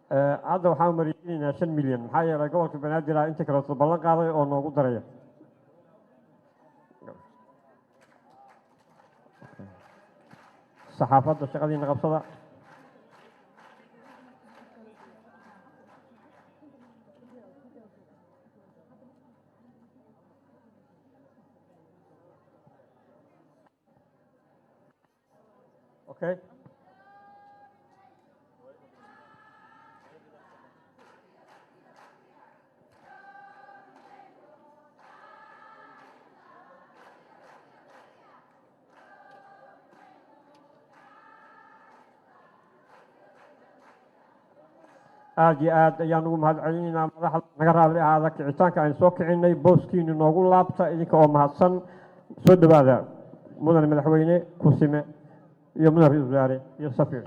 Hadda waxaan wareejinaynaa 5 milyan, maxaa yeelay gobolka Banaadir ah inta kaleeto ballan qaaday oo noogu daraya. Saxaafadda, shaqadiina qabsada. Okay. Aada iyo aad ayaan ugu mahad celinaynaa madaxda. Naga raalli ahaada kicitaanka aynu soo kicinay. Booskiinu noogu laabta idinka oo mahadsan. Soo dhawaada, mudane madaxweyne kusime iyo mudan ra-iisul wasaare iyo safiir.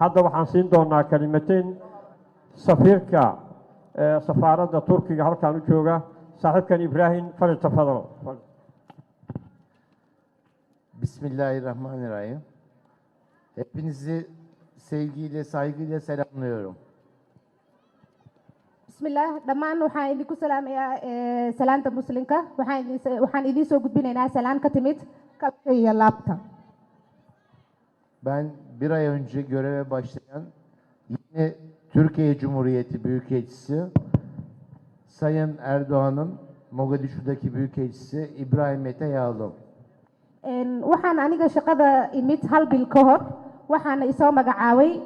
Hadda waxaan siin doonaa kalimateyn safiirka safaaradda Turkiga halkaan u jooga, saaxiibkan Ibrahim. فليتفضل. Bismillahirrahmanirrahim. Hepinizi sevgiyle, saygıyla selamlıyorum. Bismillaah, dhammaan waxaan idinku salaamayaa salaanta muslimka. Waxaan idiin soo gudbinaynaa salaan ka timid kalka iyo laabta. Ben bir ay önce göreve başlayan yeni Türkiye Cumhuriyeti Büyükelçisi, Sayın Erdoğan'ın Mogadishu'daki Büyükelçisi İbrahim Mete Yağlı. Waxaan aniga shaqada imid hal bil ka hor, waxaana isoo magacaabay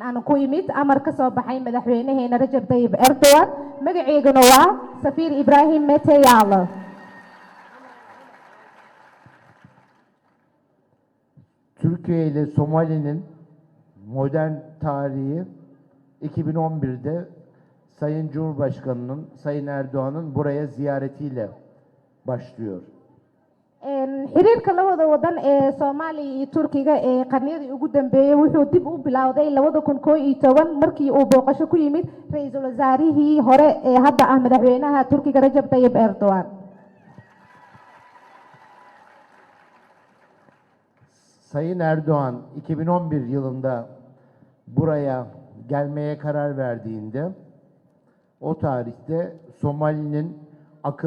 aan ku imid amar ka soo baxay madaxweynaheena Rajab Tayyib Erdogan. Magaceyguna waa safiir Ibrahim Mete Yağlı. Türkiye ile Somali'nin modern tarihi 2011'de Sayın Cumhurbaşkanı'nın, Sayın Erdoğan'ın buraya ziyaretiyle başlıyor. Xiriirka labada wadan ee Soomaaliya iyo Turkiga ee qarniyadii ugu dambeeyey wuxuu dib u bilowday 2011 markii uu booqasho ku yimid ra-iisul wasaarihii hore ee hadda ah madaxweynaha Turkiga, Rajab Tayyib Erdogan. Sayın Erdoğan 2011 yılında buraya gelmeye karar verdiğinde o tarihte Somali'nin